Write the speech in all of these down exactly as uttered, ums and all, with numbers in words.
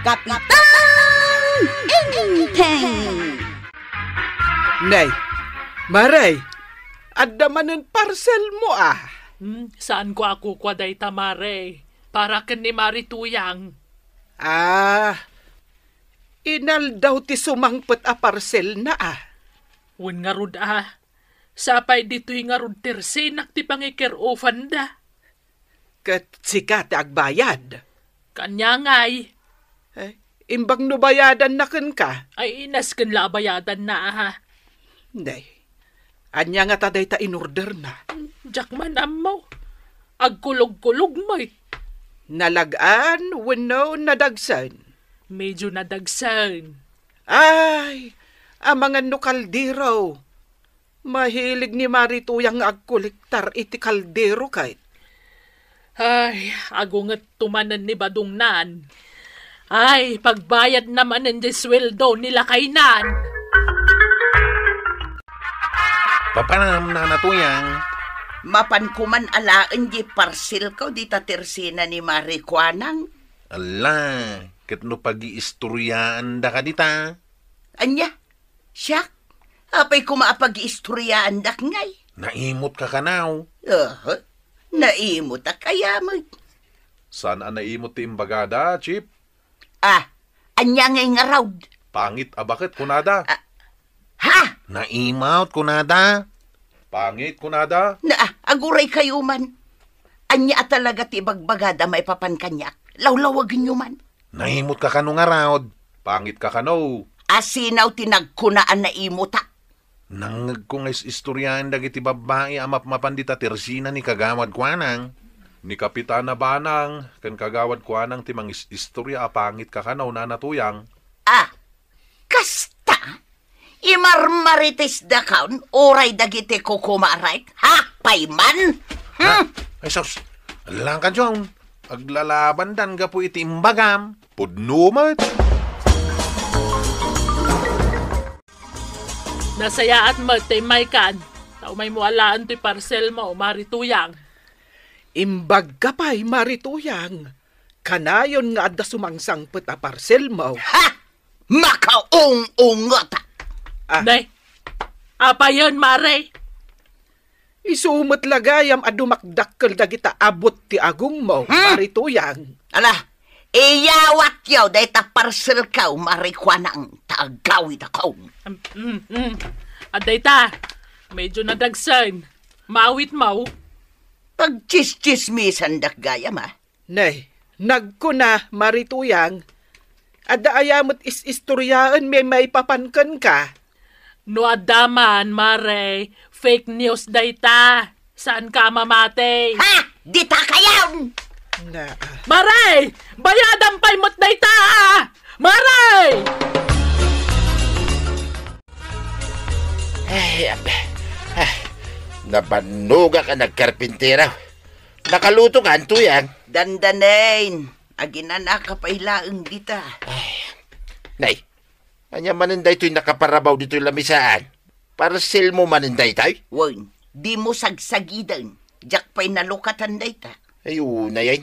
Kapitan Enteng! Nay, Mare, adda manen parcelmo, a. Hmm, saanko a kukua dayta, Mare. Para ken ni Mari Tuyang. Ah, inaldaw ti sumangpet a parcelna, a. Wen ngarud, a. Sapay ditoy ngarud tersinak ti pangiker-ofanda. Ket sika ti agbayad. Kaniangay. Eh, imbag no bayadanna kenka? Ay, inas ken la a bayadanna, aha. Nay, ania ngata dayta inorderna? Diak man ammo. Agkulog-kulog met. Nalag-an wenno nadagsen? Medyo nadagsen. Ay, amangan no kaldero. Mahilig ni Mari Tuyang nga agkolektar iti kaldero ket. Ay, agungetto manen ni Badongnan. Ay, pagbayadna manen ti sueldo ni lakaynan. Papanam, Nana Tuyang. Mapanko man alaen di parcelko dita tersina ni Mari Kuanang. Ala, ket no pagiistoryaandaka dita? Ania? Siak? Apay koma a pagiistoryaandak ngay? Naimotka kano? Aha. Naimotak aya met? Saan a naimot ti imbagada, Chief? Ah, ania ngay ngarud? Pangit a baket, kunada. Ah, ha? Naimot, kunada. Pangit, kunada. Na, ah, aguray kayo man. Ania a talaga ti ibagbagada maipapan kaniak? Lawlawagenyo man. Naimotka kano ngarud? Pangitka kano? Asino ti nagkuna a naimota? Nangngegko nga is-istoriaen dagiti babbai a mapmapan dita tersina ni Kagawad Kuanang. Ni Kapitana Banang ken Kagawad Kuanang ti mangis-istorya a pangitka kano, Nana Tuyang. Ah, kasta? Imarmaritisdakon uray dagiti kukumarek? Ha? Payman? Ha? Hmm? Ay, sus! Langkan, John. Aglalabandan gapu iti imbagam. Pudno met. Nasayaat met ti immaykan. Ta umaymo alaen ti parcelmo, Mari Tuyang. Imbagka pay, Mari Tuyang. Kanayon nga adda sumangsangpet a parcelmo. Ha! Makaung-ungota! Ah. Nay, apayen, Mare? Isu met la gayam a dumakdakkel dagita abut ti agongmo, Hmm? Mari Tuyang. Ala, iyawatyo dayta parcelko, Mari Kuanang, ta agawidakon. Mm, mm, mm. Adda ita, medyo nadagsen. Maawitmo? Pagtsistsismisandak gayam, a. Nay, nagkuna, Mari Tuyang, adda aya met is-istoriaenmi maipapan kenka? No adda man, Mare, fake news dayta. Saanka a mamati? Ha? Dita kayon! Na, ah. Mare! Bayadam pay met dayta, a! Mare! Ay, abe. Ah, nabannogak a nagkarpintero. Nakalutokan, Tuyang? Dandanen, aginanaka pay laeng dita. Ay, nay, ania manen daytoy nakaparabaw ditoy lamisaan? Parcelmo manen daytoy? Wen, dimo sagsagiden. Diak pay nalukatan dayta. Ay, unay, ay.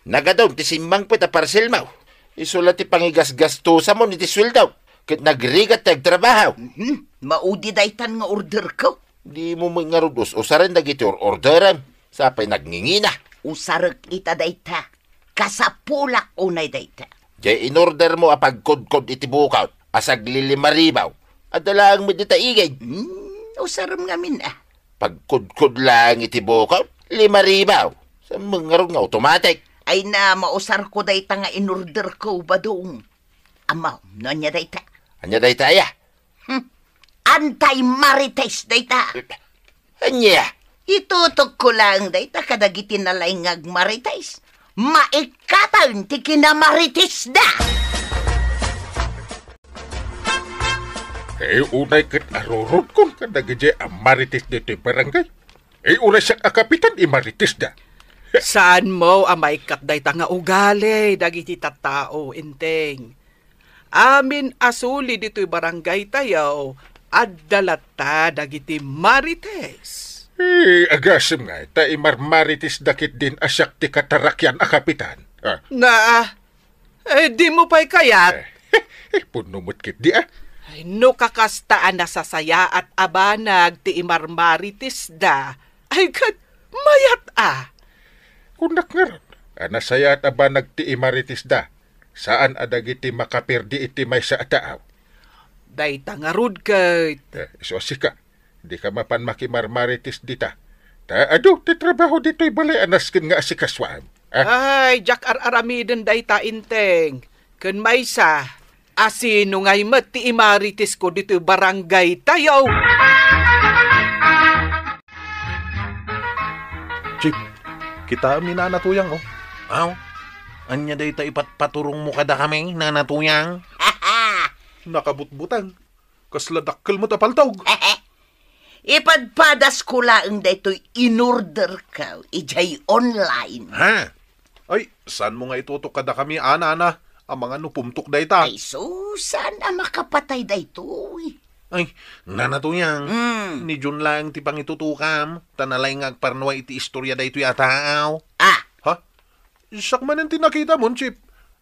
Nagadun ti simmangpet a parcelmo. Isu la ti pangigasgastosamon iti sueldom. Ket nagrigat ti agtrabaho. Mhm. Maudi daytan nga orderko. Dimo met ngarud us-usaren dagiti or-orderem. Sapay nagngingina. Usarek ita dayta. Kasapulak unay dayta. Diay inordermo a pagkudkod iti bukod a saglilima ribu. Adda laeng met dita igid. Hmm, usarem ngamin, a. Pagkudkod laeng iti bukod, lima ribu. Saan met ngarud nga automatic? Ay na, mausarko dayta nga inorderko, Badong. Ammom no ania dayta? Ania dayta, aya? Hmm. Anti-marites dayta. Ania? Itutokko laeng dayta kadagiti nalaing nga agmarites. Maikkaten ti kinamaritisda. Eh, unay ket arurutkon kadagiti a marites ditoy barangay. Eh, uray siak a kapitan, imaritisda. Saanmo a maikkat dayta nga ugali dagiti tattao, Enteng. Amin a suli ditoy barangaytayo, adda latta dagiti marites. Eh, agasem ngay, ta imarmaritisda ketdin a siak ti katarakian a kapitan. Ah. Naa, Eh, dimo pay kayat? Eh, eh, punno met ketdi, ah. Ay, no kakasta a nasasayaat a banag ti imarmaritisda, ay ket mayat a. Kunak ngarud, a nasayaat a banag ti imaritisda, saan a dagiti makaperdi iti maysa a taaw. Dayta ngarud ket. Eh, isu a sika, dika mapan makimarmaritis dita. Ta adu ti trabaho ditoy balay a nasken nga asikasuam. Ah? Ay, diak ar-aramiden dayta, Enteng. Ken maysa, asino ngay met ti imaritisko ditoy barangay tayo? Chief, kitaem ni Nana Tuyang, oh. Aw, ania dayta ipatpaturongmo kadakami, Nana Tuyang? Nakabutbuteng. Kasla dakkel met a paltog. Ipadpadasko laeng daytoy inorderko idiay online. Ha? Ay, saanmo nga itutok kadakami, a, Nana? Amangan no pumtok dayta. Ay, sus, saan a makapatay daytoy? Ay, Nana Tuyang, Mm. ni Jun laeng ti pangitutokam, ta nalaing nga agparnua iti istorya daytoy a taaw. Ah. Ha? Siak manen ti nakitamon, Chief.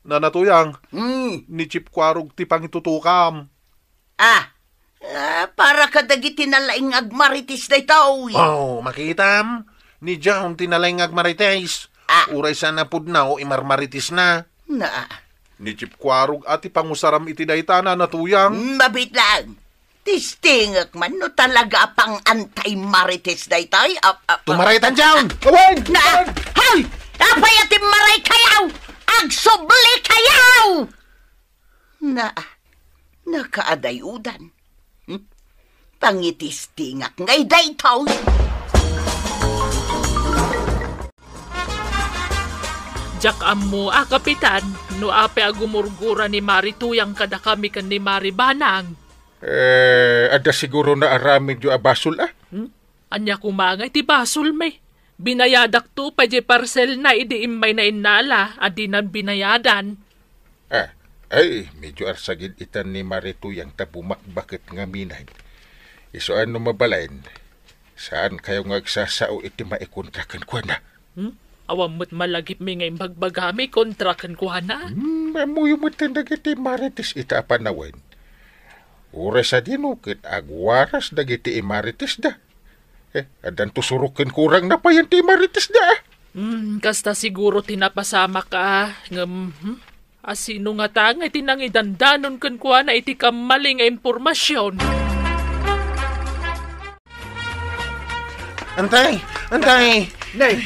Nana Tuyang, Mm. ni Chief Kuarog ti pangitutokam. Ah, ah, para kadagiti nalaing nga agmarites daytoy. Oh, makitam? Ni John ti nalaing nga agmarites. Ah. Uray saan a pudno, imarmarites na. Na. Ni Chief Kuarog a ti pangusaram iti dayta, Nana Tuyang. Mm, mabiit laeng. Testingek man no talaga a pang-antay marites daytoy. Ah, ah, ah. Tumaraytan, John! Awan! Na, John! Hay! Apay a timmaray kayaw? Agsubli kayaw! Na, nakaadayudan. Hmm? Pangitestingak ngay daytoy. Diak ammo a, Kapitan, no apay a gumurgura ni Mari Tuyang kadakami ken ni Mari Banang. Eh, adda siguro naaramidyo a basol, ah? Hmm? Ania koma ngay ti basolmi? Binayadakto pay diay parselna idi immay nainnala a dinan binayadan. Ah, ay, medyo arsagid itan ni Mari Tuyang ta bumakbaket ngamin. Isu a no mabalin, saankayo nga agsasao iti maikontra kenkuana? Hmm? Awan met malagipmi nga imbagbagami kontra kenkuana? Hmm, ammoyo met dagiti marites ita a panawen. Uray sadino ket agwaras dagiti imaritesda. Eh, addanto surok ken kurang napayen ti imaritesda, ah. Hmm, kasta siguro ti napasamak, ah, ngem, hmm? Asino ngata nga iti nangidandanon kenkuana iti kammali nga impormasyon? Antay! Antay! Nay,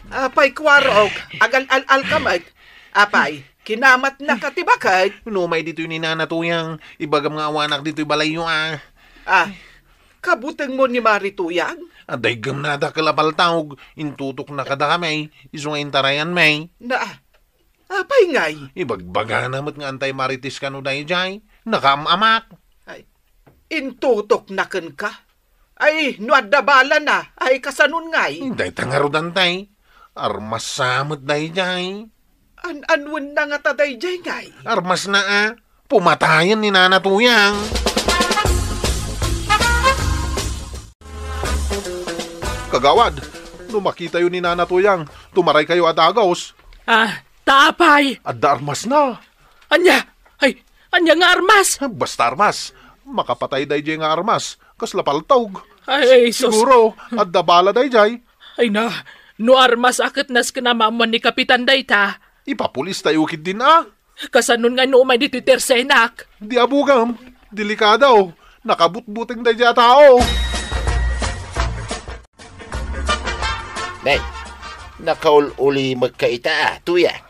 apay, Kuarog, agal-al-al ka met. Apay, kinamatnaka ti baket? Umay ditoy ni Nana Tuyang, ibagam nga awanak ditoy balayyo, ah. Ah, kabutengmo ni Mari Tuyang? Adda iggemna a dakkel a paltog, intutokna kadakami, isu nga intarayanmi. Na, apay ngay? Ibagbagana met nga antay marites kano daydiay. Nakaam-amak. Ay, intutokna kenka? Ay, no adda balana, ay kasanon ngay? Dayta ngarud, antay. Armas sa met daydiay. An-anuenna ngata daydiay ngay? Armasna a. Pumatayen ni Nana Tuyang. Kagawad, no makitayo ni Nana Tuyang, tumaraykayo a dagus. Ah, ta apay? Adda armasna. Ania? Ay, ania nga armas? Basta armas. Makapatay daydiay nga armas. Kasla paltog. Ay, ay, sus. Siguro, adda bala daydiay. Ay na, no armas a ket nasken a maammuan ni Kapitan dayta. Ipapulis tayo ketdin a. Kasanon nga no umay ditoy tersenak? Di abugam, delikado. Nakabutbuteng daydiay a tao. Nay, nakaul-ulimekka ita a, Tuyang.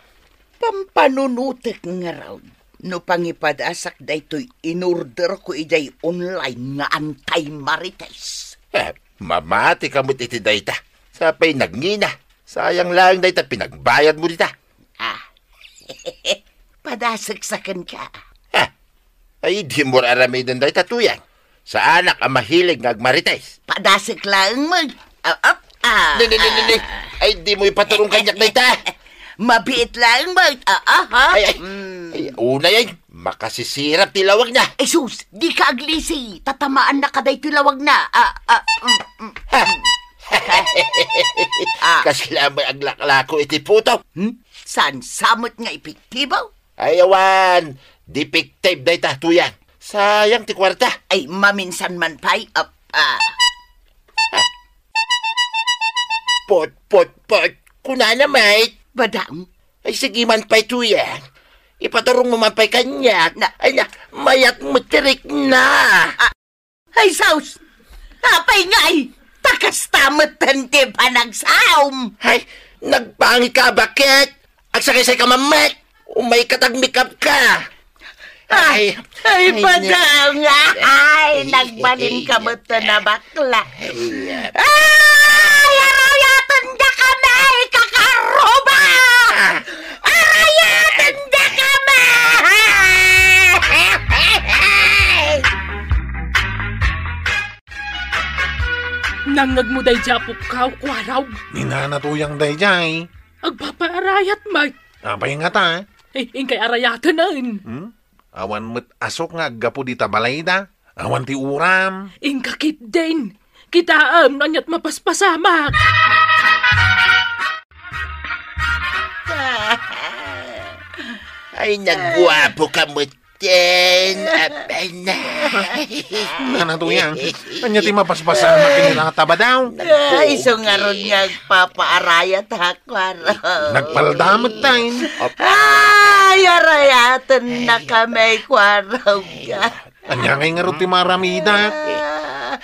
Pampanunotek ngarud no pangipadasak daytoy inorderko idiay online nga antay marites. Eh, mamatika met iti dayta. Sapay nagngina. Sayang laeng dayta pinagbayadmo dita. Ah. Padasek sa kenka. Ha? Ay, dimo aramiden dayta, Tuyang. Saanak a mahilig nga agmarites. Padasek laeng met. Ah, ah, ah. Ni, ni, ni, ni, ni. Ay, dimo ipaturong kaniak dayta. Mabiit laeng met. Ah, ah, ha? Ay, ay. Mm. Ay, unay ay, makasisirap ti lawagna. Ay, sus, dika aglisi. Tatamaannaka daytoy lawagna. Ah, ah, mm, mm, Ha? mm. Ah. Kasla met aglaklako iti puto. Hmm? Saan sa met nga epektibo? Ay, awan. Defective dayta, Tuyang. Sayang ti kuarta. Ay, maminsan man pay, apa. Pot, pot, pot. Kunana, mate. Badang. Ay, sige man pay, Tuyang. Ipaturong mo man pay kaniak. Na- Ay, na, mayat mo tirik na. Ah, Ay, sus! Apay ngay? Ta kasta met ti panagsaom! Ay, nagpangit ka, bakit? Agsakisay ka man met! Umay ka ta ag-makeup ka! Ah, Ay, ay, ay, badang! Ay, ay, nagbalin ka met na bakla! Ay, arayaten da kami, kakaruba! Arayaten da kami! Nangngegmo daydiay a pukkaw, Kuarog? Ni Nana Tuyang daydiay. Agpapaarayat met. Apay ngata? Eh, inkay arayatenen. Hmm? Awan met asuk nga aggapu dita balayda. Awan ti uram. Inka ketdin. Kitaem no aniat mapaspasamak. Ay, nagguapo ka met, Ten. Apay na. Nana Tuyang, ania ti mapaspasamak ken ni Tata Badaw? Ay, isu ngarud nga agpapaarayat, ha, Kuarog. Nagpalda met, Ten. Ay, arayaten na kami, Kuarog. Ania ngay ngarud ti maaramidak? Ah,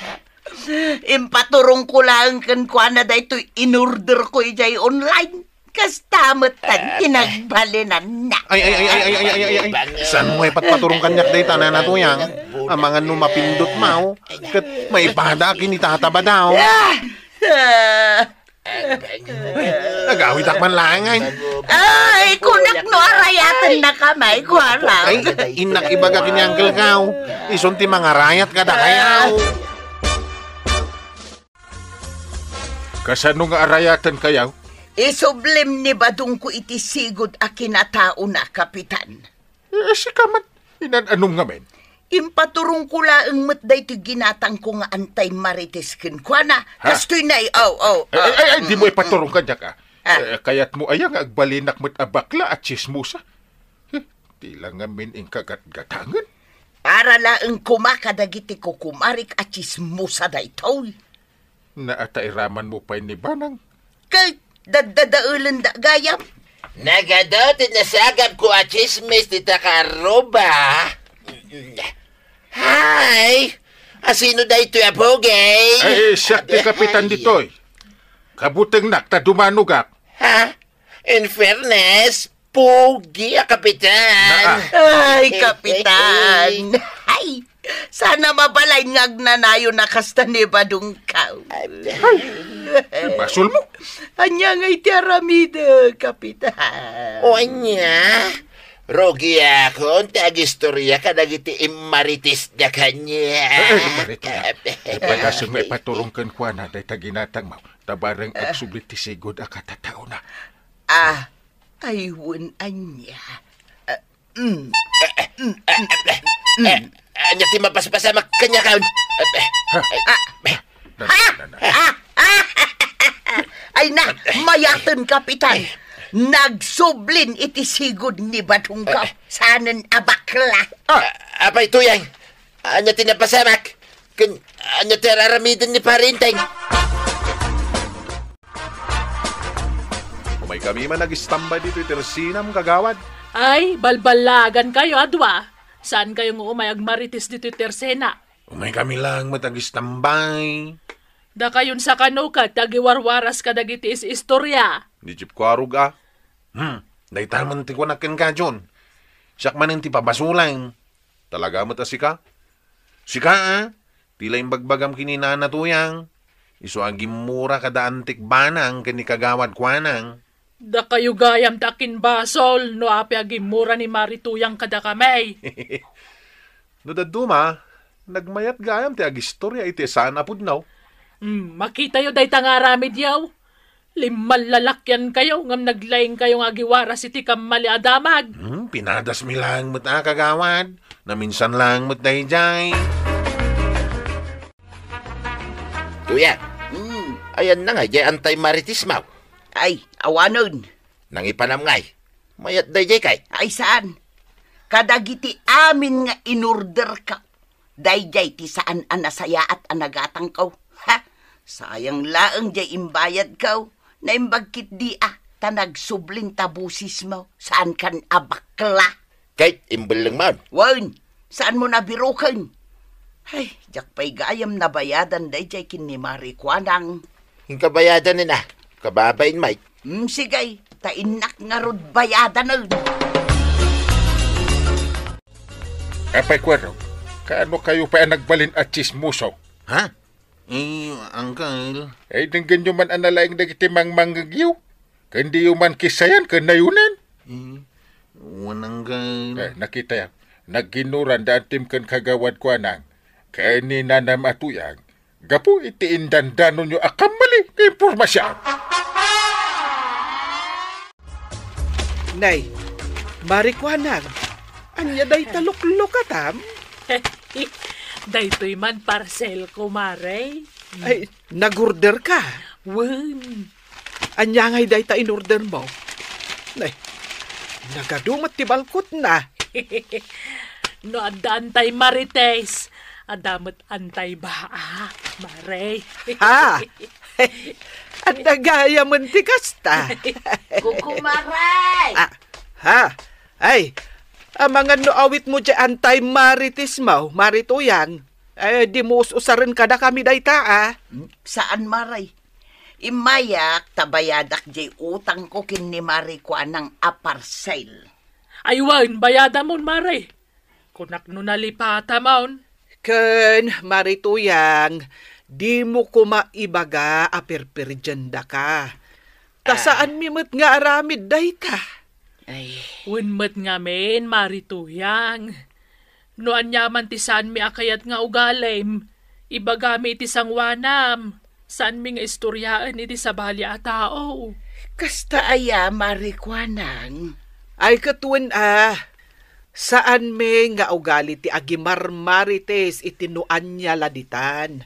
impaturongko laeng kenkuana daytoy inorderko idiay online. Kasta met ti nagbalinanna. Ay, ay, ay, ay, ay, ay, ay, ay, ay. Saan mo ipatpaturong kaniak dayta, Nana Tuyang? Amangan no mapindut maw, ket maipada ken ni Tata Badaw. Ah! Ah! Agawidak man laeng, ay. Ay, kunak no arayaten na kami, Kuarog. Ay, innak ibaga ken ni Uncle Kaw. Isun ti mangarayat kadakayaw. Kasano nga arayaten kayaw? Isublim ni Badongko iti sigud a kinataona, Kapitan. Eh, sika met, inan-anom ngamin? Impaturongko laeng met daytoy ginatangko nga anti-marites kenkuana. Ha? Kastoy na, aw, aw, Eh, aw. Ay, ay, ay, dimo ipaturong kaniak, ah. Ah. Eh, kayatmo aya nga agbalinak met a bakla a tsismosa? Huh, ti la ngamin inka gatgatangen. Para laeng koma kadagiti kukumarik a tsismosa daytoy. Naatairamanmo pay ni Banang? Ket daddadaelenda gayam. Nagadu ti nasagabko a tsismis dita kaarruba. Hay! Asino daytoy a pogi? Ay, siak ti kapitan ditoy. Kabutengnak ta dumanogak. Ha? In fairness, pogi a kapitan. Naa. Ay, kapitan. Ay, sana mabalin nga agnanayon a kasta ni Badongko. Ay, basolmo. Ania ngay ti aramidek, kapitan? O ania? Rugiakon ti agistoria kadagiti immarites da kaniak. Eh, eh, immarites. Ipadasem nga ipaturong kenkuana dayta ginatangmo. Ta bareng agsubli ti sigud a katataona. Ah, Ay, wen ania? Ah, mm. Eh, eh, eh, eh, eh, ania ti mapaspasamak kaniak? Eh, eh, eh, eh, eh. Ay na, mayaten, Kapitan. Nagsublin iti sigud ni Badongko. Eh. Saanen a bakla. Ah, apay, Tuyang? Ania ti napasamak? Ken ania ti ar-aramiden ni Pari Enteng? Umaykami man agistambay ditoy tersenam, kagawad. Ay, balballaagankayo a dua. Saankayo nga umay agmarites ditoy tersena? Umaykami laeng met agistambay. Dakayon sakano ket ti agiwarwaras kadagiti is-istoria? Ni Jeep Kuarog a. Hmm, dayta man ti kunak kenka, John. Siak manen ti pabasolem. Talaga met a sika? Sika, a? Ti la imbagbagam ken ni Nana Tuyang, isu a gimmura kada Antik Banang ken ni Kagawad Kuanang. Dakayo gayam ti akimbasol no apay a gimmura ni Mari Tuyang kadakami. No dadduma, nagmayat gayam ti agistoria iti saan a pudno. Hmm, makitayo dayta nga aramidyo. Limmallalakiankayo ngem naglaingkayo nga agiwaras iti kammali a damag. Hmm, pinadasmi laeng met a, kagawad. Naminsan laeng met daydiay. Kuya, hmm, ayanna ngay diay anti-maritismo? Ay, awanen. Nangipanam ngay. Mayat daydiay kay? Ay, saan? Kadagiti amin nga inorderko, daydiay ti saan a nasayaat a nagatangko. Ha? Sayang laeng jay imbayadko. Naimbag ketdi a, ta nagsublin ta bosesmo. Saankan a bakla. Kay imbellengmon. Wen, saanmo a biroken. Ay, diak pay gayam nabayadan daydiay ken ni Mari Kuanang. Inka bayadan na, kababain, Mike. Hmm, sige, ta innak ngarud bayadanen. Apay Kuarog, kaano kayo pay a nagbalin a tsismoso? Ha? Eh, Uncle. Eh, denggenyo man a nalaing dagiti mangmangngegyo. Ken diyo man kissayan ken nayonen. Eh, wen, Uncle. Eh, nakitayo. Nagginuran da antim ken Kagawad Kuanang ken ni Nanam a Tuyang gapu iti indandanonyo a kammali nga impormasion. Nay, Mari Kuanang, ania dayta luklukatam? Daytoy man parcelko, Mare. Ay, nag-orderka? Wen. Ania ngay dayta in-ordermo? Nay, nagadu met ti balkotna. No adda Antay Marites, adda met Antay Baak, Mare. Ha? Adda gayamen ti kasta. Kukumaray! Ah, ha? Ay, amangan no awitmo diay Antay Marites mo, Mari Tuyang. Ay, dimo us-usaren kadakami dayta, a. Saan, Mare. Immayak ta bayadak diay utangko ken ni Mari Kuanang a parcel. Ay wen, bayadamon, Mare. Kunak no nalipatamon. Ken, Mari Tuyang, dimo koma ibaga a perperdiendaka. Ta saanmi met nga aramid dayta. Ay. Wen met ngamin, Mari Tuyang. No aniaman ti saanmi a kayat nga ugalim, ibagami iti sangoanam. Saanmi nga istoriaen iti sabali a tao. Kasta aya, Mari Kuanang? Ay, ket wen a, saanmi nga ugali ti agimarmarites iti no ania la ditan.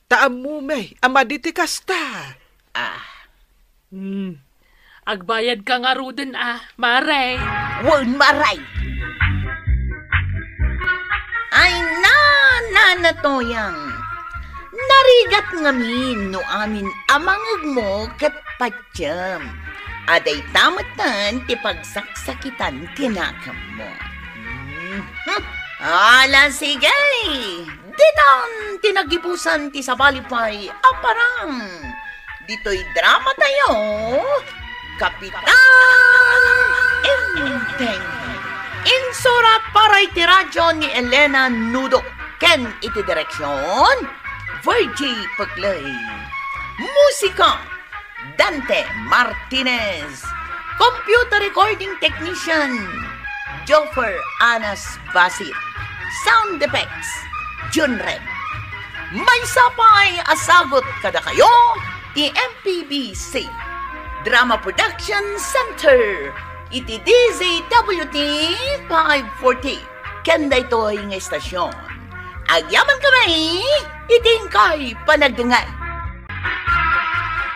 Ta ammomi a madi ti kasta. Ah. Hmm. Agbayadka ngaruden a, Mare. Wen, Mare. Ay, na, Nana Tuyang. Narigat ngamin no amin a mangngegmo ket patiem. Adda ita metten ti pagsaksakitan ti nakemmo. Mhm. Ala, sige. Ditan ti nagibusan ti sabali pay a parang. Ditoy dramatayo, Kapitan Enteng. Insurat para iti radyo ni Elena Nudo ken iti direksyon, Virgie Peclay. Musika, Dante Martinez. Computer recording technician, Joffer Anas Basit. Sound effects, Junren. Maysa pay a sagut kadakayo ti M P B C Drama Production Center iti D Z W T five forty. Ken daytoy nga istasyon, agyamankami iti inkay panagdengngeg.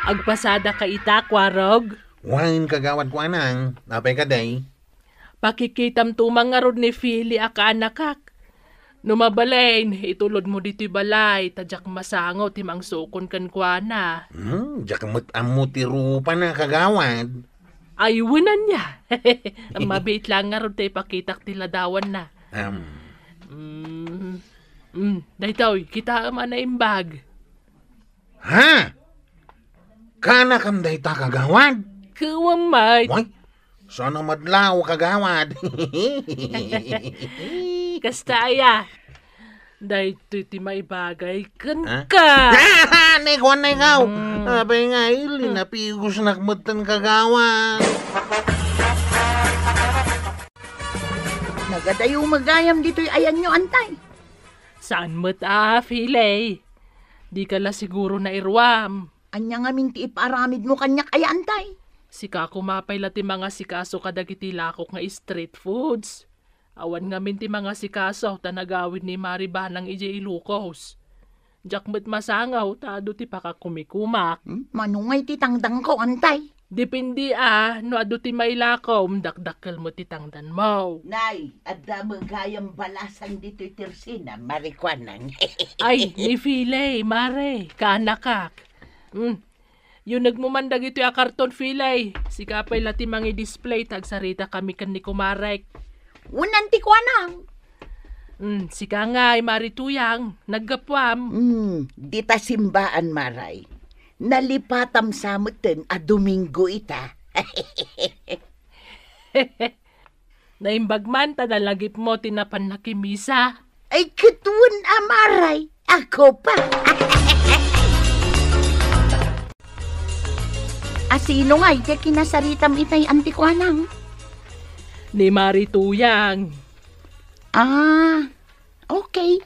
Agpasadaka ita, Kuarog? Wen, Kagawad Kuanang, apay kadi? Pakikitam tumangarud ni Fili a kaanakak. No mabalin, itulodmo ditoy balay, ta diak masango ti mangsukon kenkuana. Hmm, diak met ammo ti rupana, Kagawad. Ay, wen ania. Mabiit la ngarud ta ipakitak ti ladawanna. Am. Mm, mm, daytoy, kitaem a naimbag. Ha? Kaanakam dayta, Kagawad? Kuwam met. Way, saan a madlaw, Kagawad? Kasta aya. Daytoy ti maibagay kenka. Ha? Nay, kuan, nay, kaw. Hmm. Apay nga, ili, napigosnak metten, Kagawad. Nagadayo met gayam ditoy ayanyo, Antay. Saan met a, Fili? Dika la siguro nairuam. Ania ngamin ti ipaaramidmo kaniak aya, Antay? Sika koma pay la ti mangasikaso kadagiti lakok nga street foods. Awan ngamin ti mangasikaso ta nagawid ni Mari Banang idiay Ilocos. Diak met masango ta adu ti pakakumikumak. Hmm? Mano ngay ti tangtangko, Antay? Depende a, no adu ti mailakom, dakdakkel met ti tangdanmo. Nay, adda met gayam balasang ditoy tersina, Mari Kuanang. Ay, ni Filey, Mare, kaanakak. Hmm. Yunegmo man dagitoy a karton, Filey. Sika pay la ti mangi-display, ta agsaritakami ken ni kumarek. Unan ti kuanang. Hmm, sika ngay, Mari Tuyang, naggapuam. Hmm, dita simbaan, Maray. Nalipatam sa metten a Domingo ita. Naimbag man ta nalagipmo ti napan nakimisa. Ay, ket wen a, Maray, ako pa. A sino ngay ti kinasaritam itay, Anti Kuanang? Ni Mari Tuyang. Ah, okay.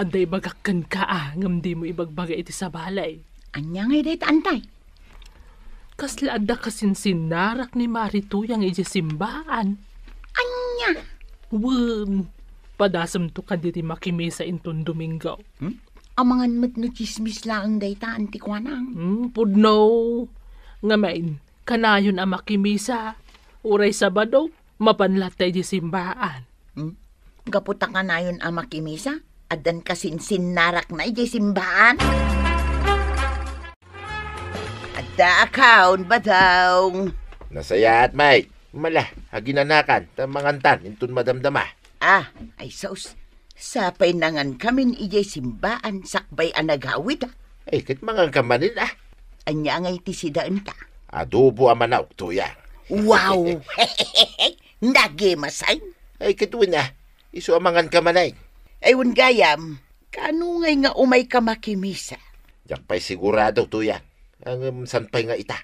Adda ibagak kenka a, ngem dimo ibagbaga iti sabali. Ania ngay dayta, Antay? Kasla adda kasinsinnarak ni Mari Tuyang idiay simbaan. Ania? Wen, padasemto kadi ti makimisa inton Domingo. Hmm? Amangan met no tsismis laeng dayta, Anti Kuanang. Hmm, pudno. Ngamin, kanayon a makimisa. Uray Sabado, mapan latta idiay simbaan. Hmm? Gapu ta kanayon a makimisa, addan kasinsinnarakna idiay simbaan? Adda akaon, Badong. Nasayaat, Mike. Mala, aginanakan, ta mangantan, inton madamdama. Ah, ay sus. Sapay nangankamin idiay simbaan, sakbay a nagawid, ah. Ay, ket manganka manen, ah. Ania ngay ti sidaenta? Adobo a manok, Tuyang. Wow! Nagimasay. Ay, ket wen, ah. Isu a manganka manen. Ay, wen gayam, kaano ngay nga umayka makimisa? Diak pay sigurado, Tuyang. Ngem saan pay nga ita?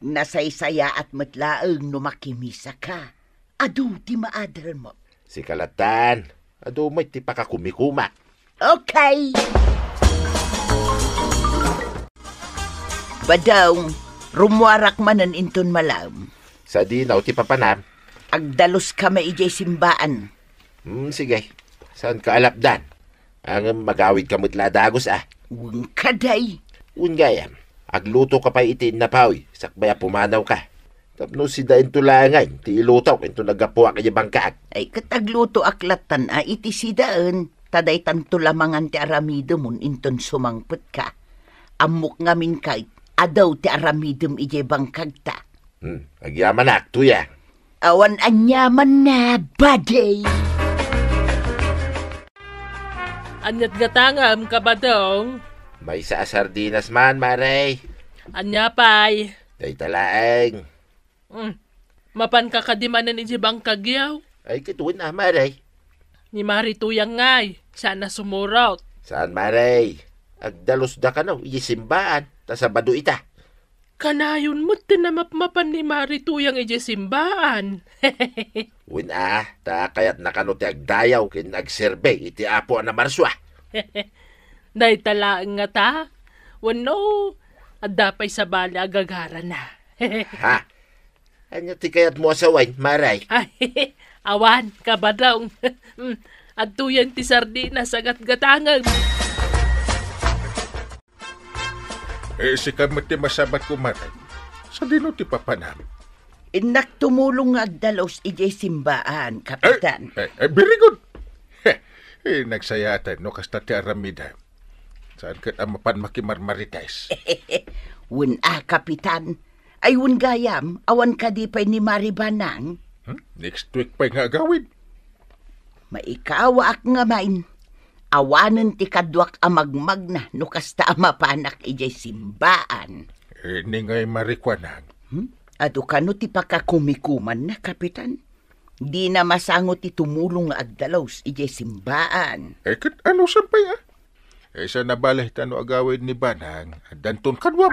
Nasaysayaat met laeng no makimisaka. Adu ti maadermo. Sika lattan, adu met ti pakakumikumak. Okay. Badong, rummuarak manen inton malem. Sadino ti papanam? Agdaluskami idiay simbaan. Hmm, sige. Saanka a lapdan? Ngem agawidka met la a dagus, ah. Wen kadi. Wen gayam, aglutoka pay iti innapoy, sakbay a pumanawka. Tapno sidaento laengen ti ilutok inton naggapuak idiay bangkag. Ay, ket aglutoak lattan a iti sidaen, ta daytanto la mangan ti aramidemon inton sumangpetka. Ammok ngamin ket, adu ti aramidem idiay bangkagta. Hmm, agyamanak, Tuyang. Awan aniamanna, buddy. Ania't gatangem, Kabadong? Maysa a sardinas man, Mare. Ania pay? Dayta laeng. Mm. Mapanka kadi manen idiay bangkagyo? Ay, ket wen a, Mare. Ni Mari Tuyang ngay, saan a sumurot. Saan, Mare. Agdalusda kano idiay simbaan, ta Sabado ita. Kanayon met ti namapmapan ni Mari Tuyang idiay simbaan. Wen a, ta kayatna kano ti agdayaw ken agserbi iti Apo a Namarsua. Dayta laeng ngata? Wenno, adda pay sabali a gagarana? Ha? Ania ti kayatmo a sawen, Mare? Ay, awan, Kabadong. Mm, adtoyen ti sardinas a gatgatangem. Eh, sika met ti masabat, kumare. Sadino ti papanam? Innak tumulong nga agdalus idiay simbaan, Kapitan. Eh, eh, eh, very good. Eh, nagsayaat no kasta ti aramidem. Saan ket a mapan makimarmarites? Wen a, Kapitan. Ay, wen gayam, awan kadi pay ni Mari Banang? Hmm? Next week pay nga agawid. Maikawaak ngamin. Awanen ti kaduak a magmagna no kasta a mapanak idiay simbaan. Eh, ni ngay Mari Kuanang? Hmm? Adu kano ti pakakumikumanna, Kapitan? Dina masango ti tumulong nga agdalus idiay simbaan. Eh, ket ano san pay, ah? Eh, saan a bale ta no agawid ni Banang, addanton kaduam.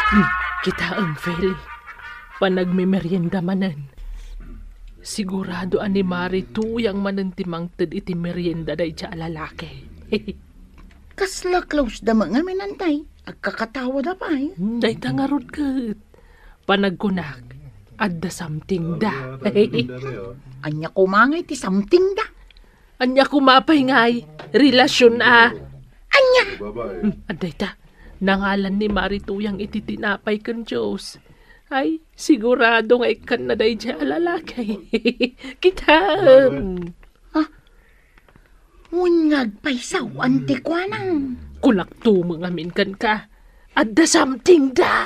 Hmm, kitaem, Feli. Panagmemerienda manen. Sigurado a ni Mari Tuyang manen ti mangted iti merienda dayta a lalaki. Kasla close da met ngamin, Antay. Agkakatawada pay. Hmm, dayta ngarud ket. Panagkunak, adda something da. Ania koma ngay ti something da? Ania koma pay ngay, relasyon a. Ania? Hmm, adda ita. Nangalan ni Mari Tuyang iti tinapay ken juice. Ay, sigurado nga ikkanna daydiay a lalaki. Kitam! Ah, wen nga agpaysawan ti kuanang. Kunak tumeng amin kenka. Adda something da!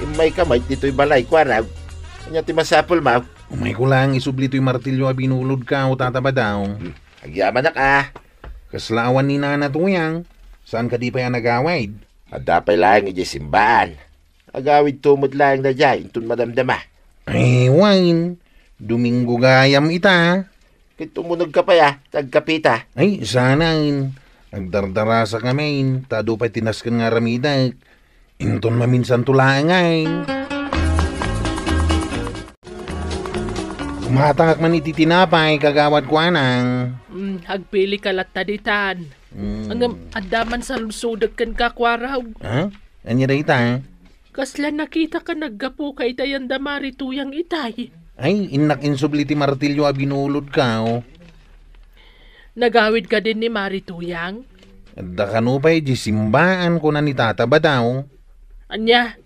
Immayka met ditoy balay, kuarag. Ania ti masapulmo? Umayko laeng isubli toy martilyo a binulodko, Tata Badong. Hmm, agyamanak a. Kasla awan ni Nana Tuyang, saan kadi pay a nagawid? Adda pay laeng idiay simbaan. Agawidto met laeng daydiay inton madamdama. Ay, wen, Domingo gayam ita. Ket umunegka pay a, ta agkapeta. Ay, saan. Agdardarasak amin, ta adu pay ti nasken nga aramidek. Inton maminsanto laeng ay. Kumatangak man iti tinapay, kagawad kuanang. Mm, agpilika latta ditan. Mm. Ngem, adda man saludsodek kenka, kuarag. Ha? Ania dayta? Kasla nakitaka naggapuka ita yan da Mari Tuyang itay? Ay, innak insubli ti martilyo a binulodko. Nagawid kadin ni Mari Tuyang? Adda kano pay di simbaan, kuna ni Tata Badong. Ania?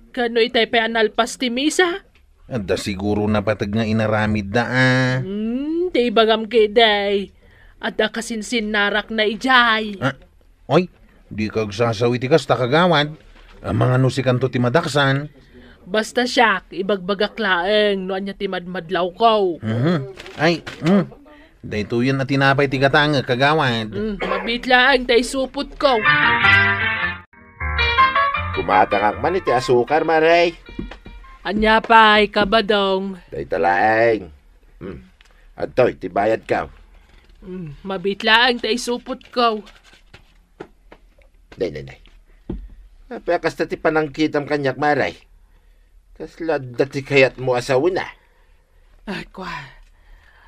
Kano itay pay a nalpas ti misa? Adda siguro napateg nga inaramidda a. Hmm, ti ibagam ketdi. Adda kasinsinnarakna idiay. Ah, oy, dika agsasaw iti kasta, kagawad. Amangan no sikanto ti madaksan. Basta siak, ibagbagak laeng no ania ti madmadlawko. Mhm. Ay, mm. Daytoyen a tinapay ti gatangek, kagawad. Mm, mabiit laeng ta isupotko. Kumatangak man iti asukar, Mari. Ania pay, Kabadong? Dayta laeng. Hmm. Adtoy ti bayadko. Hmm, mabiit laeng ta isupotko. Nay, nay, nay. Apay a kasta ti panangkitam kaniak, Mari? Kasla adda ti kayatmo a sawena? Ay, kua,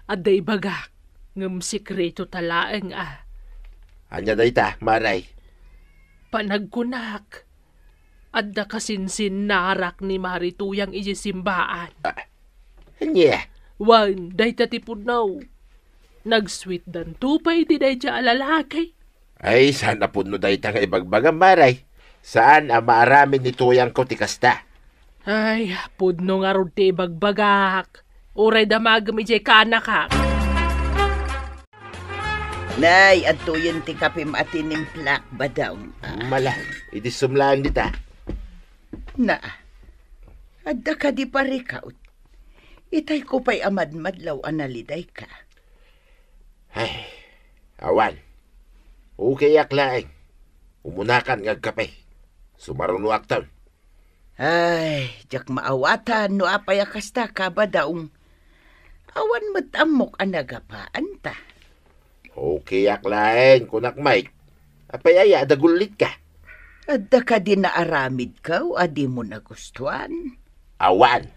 adda ibagak, ngem sekreto ta laeng a. Ania dayta, Mari? Panagkunak, adda kasinsinnarak ni Mari Tuyang idiay simbaan. Ah, ania? Wen, dayta ti pudno. Nagsweetdanto pay iti daydiay a lalaki. Ay, saan a pudno dayta nga ibagbagam, Mari. Saan a maaramid ni Tuyangko ti kasta. Ay, pudno ngarud ti ibagbagak. Uray damagem idiay kaanakak. Nay, adtoyen ti kapim a tinimplak, Badong. Mala, idissum laeng dita. Na, adda kadi parikaw? Itayko pay a madmadlaw a nalidayka. Ay, awan. Okayak laeng. Umunakan nga agkape. Sumarunoakton. Ay, diak maawatan no apay a kasta, Kabadong. Awan met ammok a nagapaanta. Okayak laeng, kunak met. Apay aya a dagullitka? Adda kadi naaramidko a dimo nagustuan? Awan.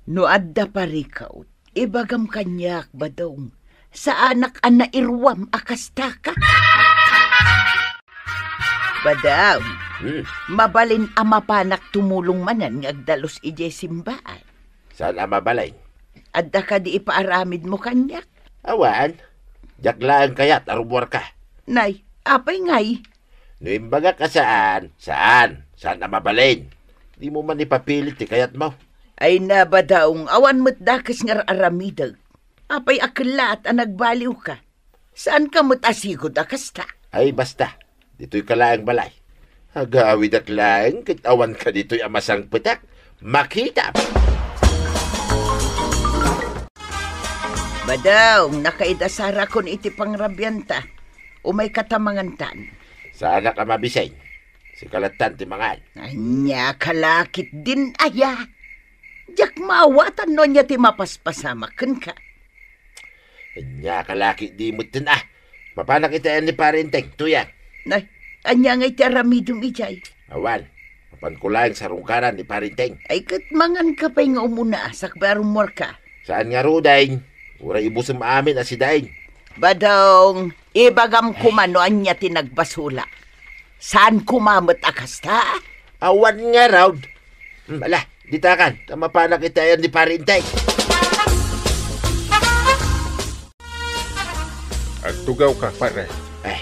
No adda parikaw, ibagam kaniak, Badong. Saanak a nairuam a kastaka. Badong, hmm, mabalin a mapanak tumulong manen nga agdalus idiay simbaan. Saan a mabalin? Adda kadi ipaaramidmo kaniak? Awan. Diak laeng kayat a rummuarka. Nay, apay ngay? No imbagak a saan, saan. Saan a mabalin. Dimo man ipapilit ti kayatmo. Ay na, Badong, awan met dakes nga ar-aramidek. Apay a kellaat a nagbaliwka? Saanka met a sigud a kasta? Ay, basta. Ditoyka laeng balay. Agawidak laeng ket awanka ditoy a masangpetak. Makitam! Badong, nakaidasarakon iti pangrabianta. Umayka ta mangantan. Saanak a mabisin. Sika lattan ti mangan. Ania ka la ketdin aya? Diak maawatan no ania ti mapaspasamak kenka. Ania ka la ketdi metten a. Mapanak iti ayan ni Pare Enteng, Tuyang. Nay, ania ngay ti aramidem idiay? Awan. Mapanko laeng sarungkaran ni Pare Enteng. Ay, ket manganka pay nga umuna, sakbay a rummuarka. Saan ngaruden? Uray ibusem amin a sidain. Badong, ibagam koma no ania ti nagbasolak. Saan koma met a kasta? Awan ngarud. Hmm, ala, ditakan, ta mapanak iti ayan ni Pare Enteng. Agtugawka, pare. Eh,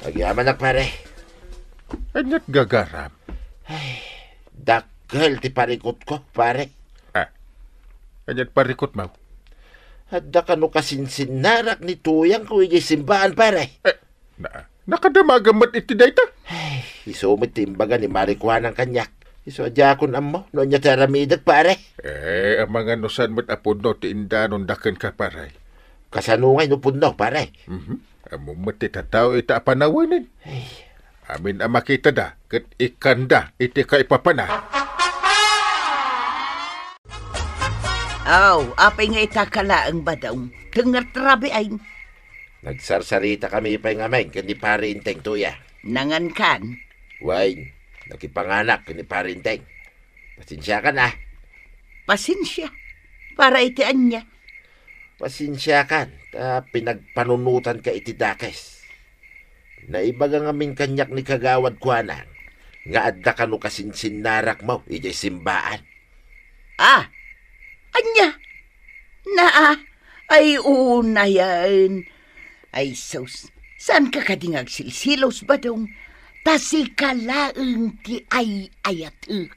Agyamanak, pare. Ania't gagaram? Ay, dakkel ti parikutko, pare. Ah, ania't parikutmo? Adda kano kasinsinnarak ni tuyangko idiay simbaan, pare. Eh, na, nakadamagam met iti dayta? Ay, isu met ti imbaga ni Mari Kuanang kaniak. Isu a diakon ammo no ania ti aramidek, pare. Eh, amangan no saan met a pudno ti indanonda kenka, pare. Kasano ngay no pudno, pare? Mhm. Ammom met ti tattao ita a panawenen. Ay. Amin a makitada ket ikkanda iti kaipapanan. Aw, apay nga ita ka laeng, Badong? Tengnga ti rabii. Nagsarsaritakami pay ngamin ken ni Pare Enteng, tuya. Nangankan? Wen, nakipanganak ken ni Pare Enteng. Pasensiakan, a. Pasensia? Para iti ania? Pasensiakan, ta pinagpanunotanka iti dakes. Naibaga ngamin kaniak ni Kagawad Kuanang nga adda kano kasinsinnarakmo idiay simbaan. Ah! Ania? Naa? Ay, unayen. Ay, sus. Saanka kadi nga agsilsilos, Badong? Ta sika laeng ti ay-ayatek.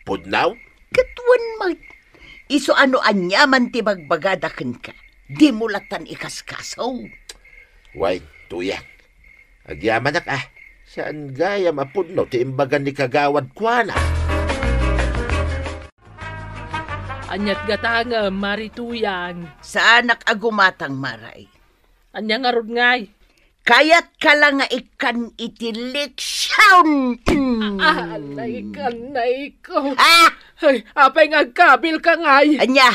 Pudno? Ket wen met. Isu a no aniaman ti bagbagada kenka, dimo lattan ikaskaso. Wen, tuyang. Agyamanak, a. Saan gayam a pudno ti imbaga ni Kagawad Kuanang. Ania't gatangem, Mari Tuyang? Saanak a gumatang, Mari. Ania ngarud ngay? Kayatka la nga ikkan iti leksion. Mm. Ah, naikan-naiko. Ah! Ay, apay nga agkabilka ngay? Ania?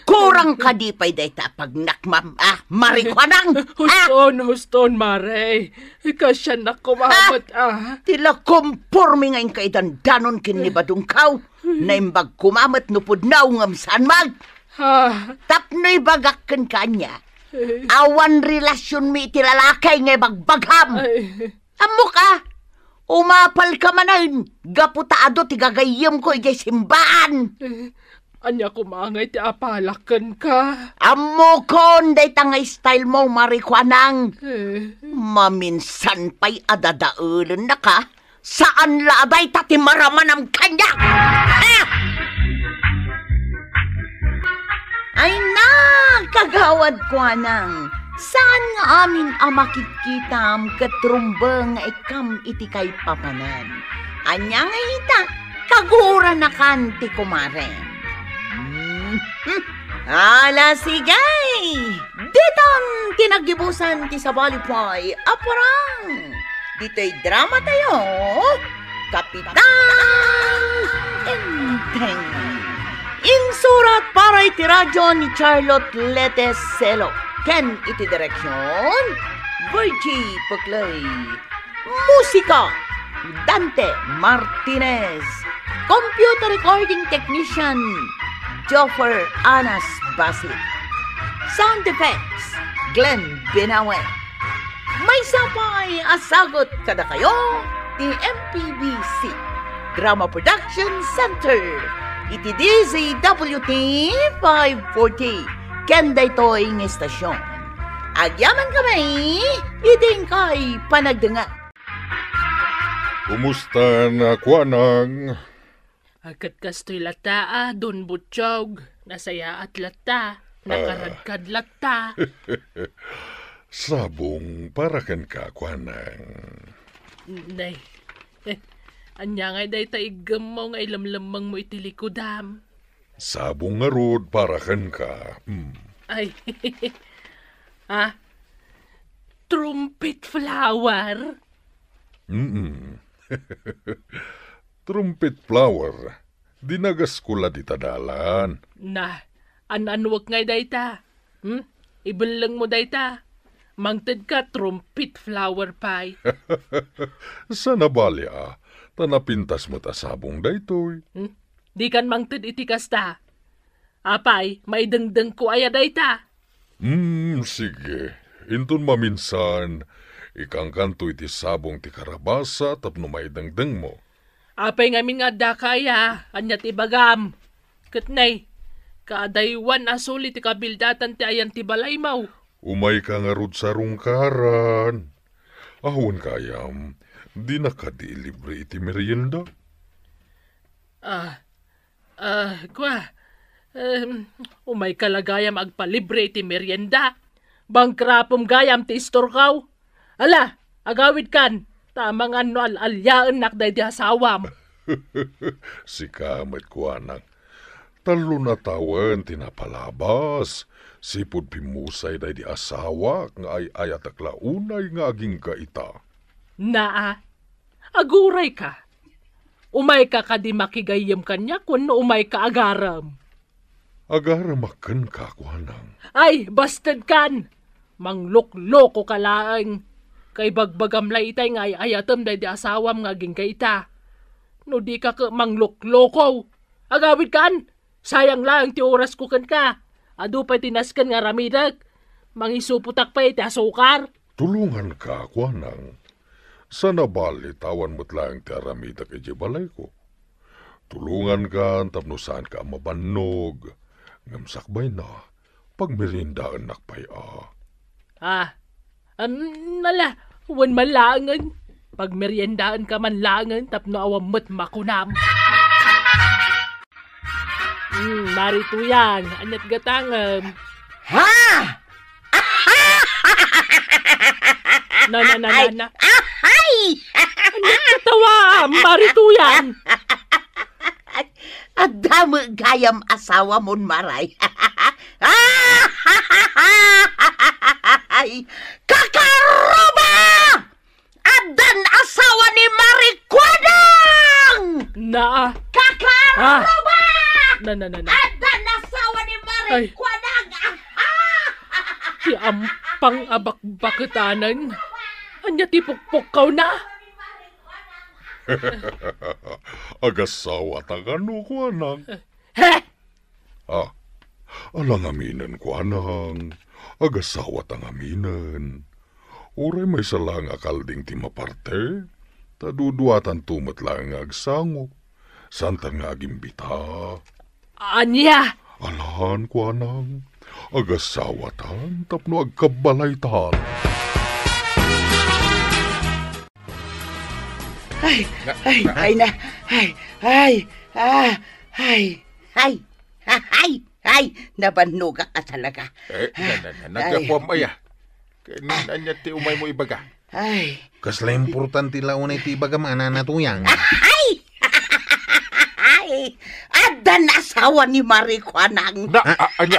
Kurang kadi pay dayta a pagnakmam, a, Mari Kuanang? Ah! Huston, huston, Mari. Kasiannak koma met, ah. Ti la komporme nga inka idandanon ken ni Badongko. Naimbag koma met no pudno ngem saan met. Ah. Tapno ibagak kenka ania? Awan relasionmi iti lalaki nga ibagbagam. Ay. Ammok a, umapalka manen, gapu ta adu ti gagayyemko idiay simbaan. Eh, ania koma ngay ti apalak kenka? Ammokon, dayta nga style mo, Mari Kuanang. Eh. Maminsan pay a dadaelennaka, saan la a dayta ti maramanam kaniak. Ah! Ay na, Kagawad Kuanang, saan nga amin a makitkitam ket rumbeng nga ikkam iti kaipapanan. Ania nga ita, kaguranakan ti kumare. Mhm. Ala, sige! Ditan ti naggibusan ti sabali pay a parang. Ditoy drama tayo, Kapitan Enteng. Insurat para iti radio ni Charlotte Lete Selo ken iti direksyon, Virgie Puclay. Musika, Dante Martinez. Computer recording technician, Joffer Anas Basit. Sound effects, Glenn Binawe. Maysa pay a sagut kadakayo ti M P B C Drama Production Center iti D Z W T five forty ken daytoy nga istasyon. Agyamankami iti inkay panagdengngeg. Kumusta na, Kuanang? Agkat kastoy latta a, Don Butchog. Nasayaat latta. Ah. Nakaradkad latta. Sabong para kenka, Kuanang. Nay. Ania ngay dayta iggemmo nga ilemlemmengmo iti likudam? Sabong ngarud para kenka. Mm. Ay. Ah? Trumpet flower? Mm-mm. Trumpet flower. Dinagasko la dita dalan. Na, an-anuek ngay dayta? Hmm? Ibellengmo dayta. Mangtedka trumpet flower pay. Saan a bali a, ta napintas met a sabong daytoy. Hmm? Dikan mangted iti kasta. Apay, maidengdengko aya dayta? Hmm, sige. Inton maminsan, ikkankanto iti sabong ti karabasa tapno maidengdengmo. Apay ngamin nga addaka aya, ania ti ibagam? Ket nay, kaadaywan a suli ti kabildatan ti ayan ti balaymo. Umayka ngarud sa rungkaran. Awan gayam, dina kadi ilibre iti merienda? Ah, ah, kua, em, umayka la gayam agpalibre iti merienda. Bangkrapem gayam ti istorkaw. Ala, agawidkan, ta amangan no al-aliaennak daydi asawam. Sika met, kuanang. Tallo a tawen ti napalabas, sipud pimmusay daydi asawak nga ay-ayatek la unay nga agingga ita. Naa, agurayka. Umayka kadi makigayyem kaniak wenno umayka agarem? Agaremak kenka, kuanang. Ay, bastedkan! Mangloklokoka laeng. Kaibagbagam la itay nga ay-ayatem daydi asawam nga agingga ita. No dika ket mangloklokow, agawidkan! Sayang laeng ti orasko kenka. Adu pay ti nasken nga aramidek. Mangisupotak pay iti asukar. Tulonganka, kuanang. Saan a bali ta awan met laeng ti aramidek idiay balayko. Tulongankan tapno saanka a mabannog. Ngem sakbayna, pagmeriendaennak pay a. Ah, an-, ala, wen man laengen. Pagmeriendaenka man laengen tapno awan met makunam. Hmm, Mari Tuyang, aniat gatangem? Ha? Na, na, na, na, Ay! na. Ay! Aniat katawa, Mari Tuyang? Adda met gayam asawamon, Maray. Ay! Kakaruba! Addan asawa ni Marikuanang! Naa. Kakaruba! Ah! Na, na, na, na. Addan asawa ni Ay. Marikuanang! Aha! Ti ampang a bakbaketanen. Ania ti pukpukkawna? Agasawata kano, kuanang? He! Ah, ala ngaminen, kuanang, agasawata ngaminen. Uray maysa laeng a kalding ti maparte, ta duduatanto met laeng nga agsango. Saantan nga agimbita. Ania? Alan, kuanang, agasawatan tapno agkabbalaytan. Ay, Na, ay, na, ay na, ay, ay, ah, ay. Ay, ay, ay, ay, nabannogak a talaga. Eh, na, na, na, Ay. naggapuam aya. Ken ania ti umaymo ibaga? Ay. Kasla importante la unay ti ibagam a, Nana Tuyang? Ay! Ay! Addan asawa ni Marikuanang. Na, Ah. a-, ania?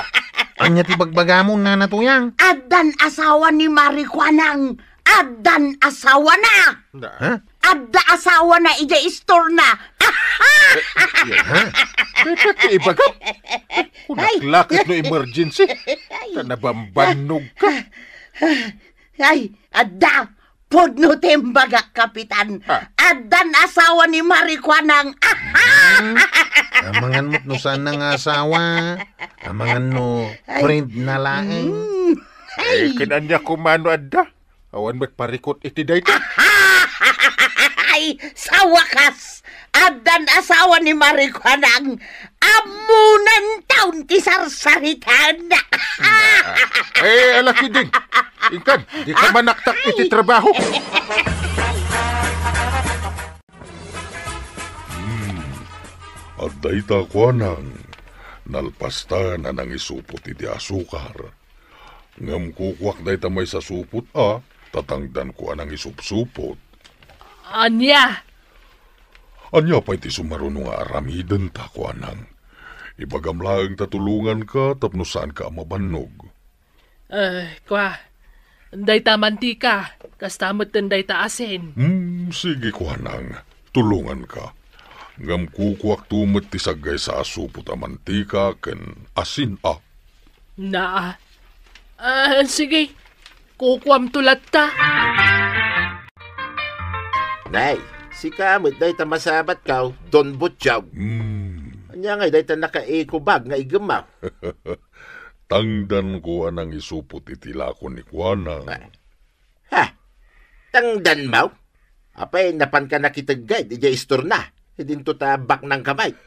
Ania ti bagbagamo, Nana Tuyang? Addan asawa ni Marikuanang. Addan asawana. Na. Ha? Adda asawana idiay istorna. Aha! Ha? Dayta ti ibagam? Ay. Kunak lakit no emergency. Ay. Ta nabambannog ka. Ay, adda. Pudno ti imbagak, Kapitan. Ah. Addan asawa ni Marikuanang. Aha! Hmm. Amangan met no saan na nga asawa. Amangan no Ay. friend na laeng. Mm. Eh, Ay. ken ania koma no adda? Awan met parikut iti dayta. Ay, sa wakas, addan asawa ni Marikuanang. Ammonan taon ti sarsaritaenna. Eh, ala Kiding. Inkan, dika manaktak iti trabaho. Hmm. Adda ita, kuanang. Nalpastan a nangisupot iti asukar. Ngem kukuak dayta maysa supot a, ta tangdanko a nangisupsupot. Ania? Ania pay ti sumaruno nga aramidenta, kuanang? Ibagam laeng ta tulonganka tapno saanka a mabannog. Eh, kua, dayta mantika, kasta metten dayta asin. Hmm, sige, kuanang. Tulonganka. Ngem kukuakto met ti saggaysa a supot a mantika ken asin a. Naa. Ah, sige. Kukuamto latta. Nay, sika met dayta masabatkaw, Don Butchog. Hmm. Ania ngay dayta naka-eco bag nga iggemmaw? Tangdanko a nangisupot iti lako ni kuanang. Ah. Ha? Tangdanmo? Apay, napanka nakitegged idiay istorna, idinto ta baknangka met.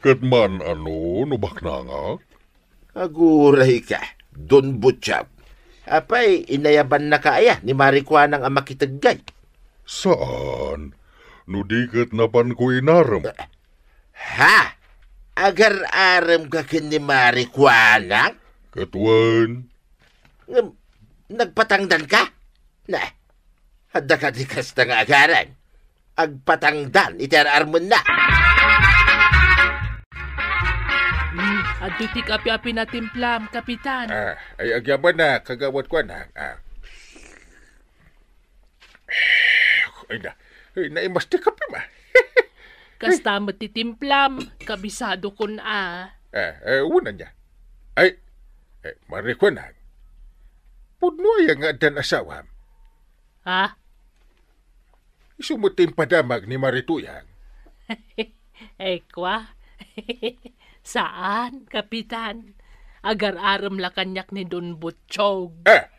Ket maan-ano no baknangak? Agurayka, Don Butchog. Apay, inayabannaka aya ni Mari Kuanang a makiteggay? Saan. No di ket napanko inarem. Ha? Agar-arem ka ken ni Mari Kuanang? Ket wen. Ngem, nagpatangdan ka? Na, adda ka di kasta nga agaran. Agpatangdan iti ar-armenna. Hmm, adda ti kapi-api na timplam, Kapitan. Ah, ay, agyamanak, Kagawad Kuanang. Ah. Ay na, ay, naimas ti kapi, ma. Kasta met ti timplam, kabisadokon a. Ah, eh, una niya. Ay, eh, Mari Kuanang. Pudno aya nga addan asawam? Ha? Isu met ti impadamag ni Mari Tuyang. Eh, kwa? Saan, Kapitan. Agar-arem la kaniak ni Don Butchog. Ah!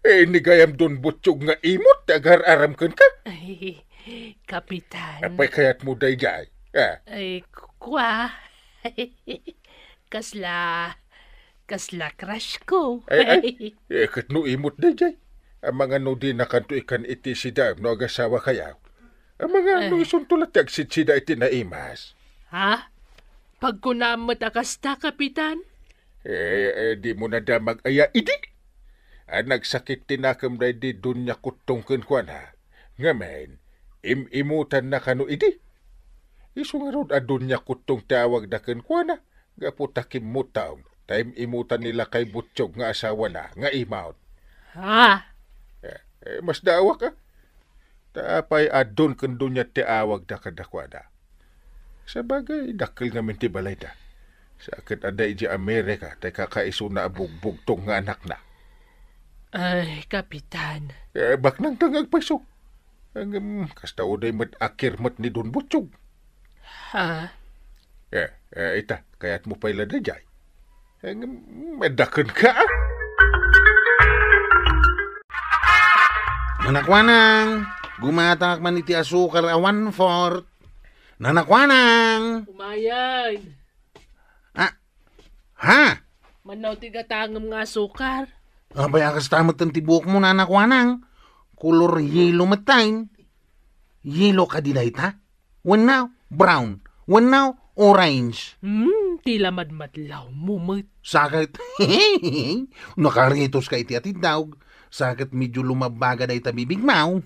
Eh, ni gayam Don Butchog nga imot ti agar-arem kenka? Ay, Kapitan. Apay kayatmo daydiay? Ah. Ay, kwa? Kasla, kasla crush ko. Ay, ay. Eh, ket no imot daydiay? Amangan no dinakanto ikan iti sidaem no agasawakayo. Amangan no Eh. isunto la ti agsidsida iti naimas. Ha? Pagkunam met a kasta, Kapitan? Eh, eh, dimo nadamag aya idi? A nagsakit ti nakem daydi Doña Kuttong kenkuana. Ngamin, im-imutanna kano idi? Isu ngarud a Doña Kuttong ti awagda kenkuana, gapu ta kimmutang, ta im-imutan ni Lakay Butchog nga asawana nga imot. Ha? Eh, eh, masdaawak, a. Ta apay a Don ken Doña ti awagda kadakuada? Sabagay, dakkel ngamin ti balayda. Sa ket adda idiay Amerika, tay kakaisuna a bugbugtong nga anakna. Ay, Kapitan. Eh, baknangta nga agpayso. Ngem, kasta unay met a kirmet ni Don Butchog. Ha? Eh, eh, ita, kayatmo pay la daydiay? Eh, ngem, maddaken ka, a? Nanakuanang, gumatak man iti asukar a one-fourth. Nanakuanang! Umayen. Ah, ha? Manaw ti gatangem nga asukar. Apay a kasta metten ti buokmo, nanakuanang? Kolor yelo metten. Yelo kadi dayta? Wenno brown? Wenno orange? Hmm, ti la madmadlawmo met. Sa ket, nakaritos ka iti atiddawg. Sa ket medio lumabbaga dayta bibigmo.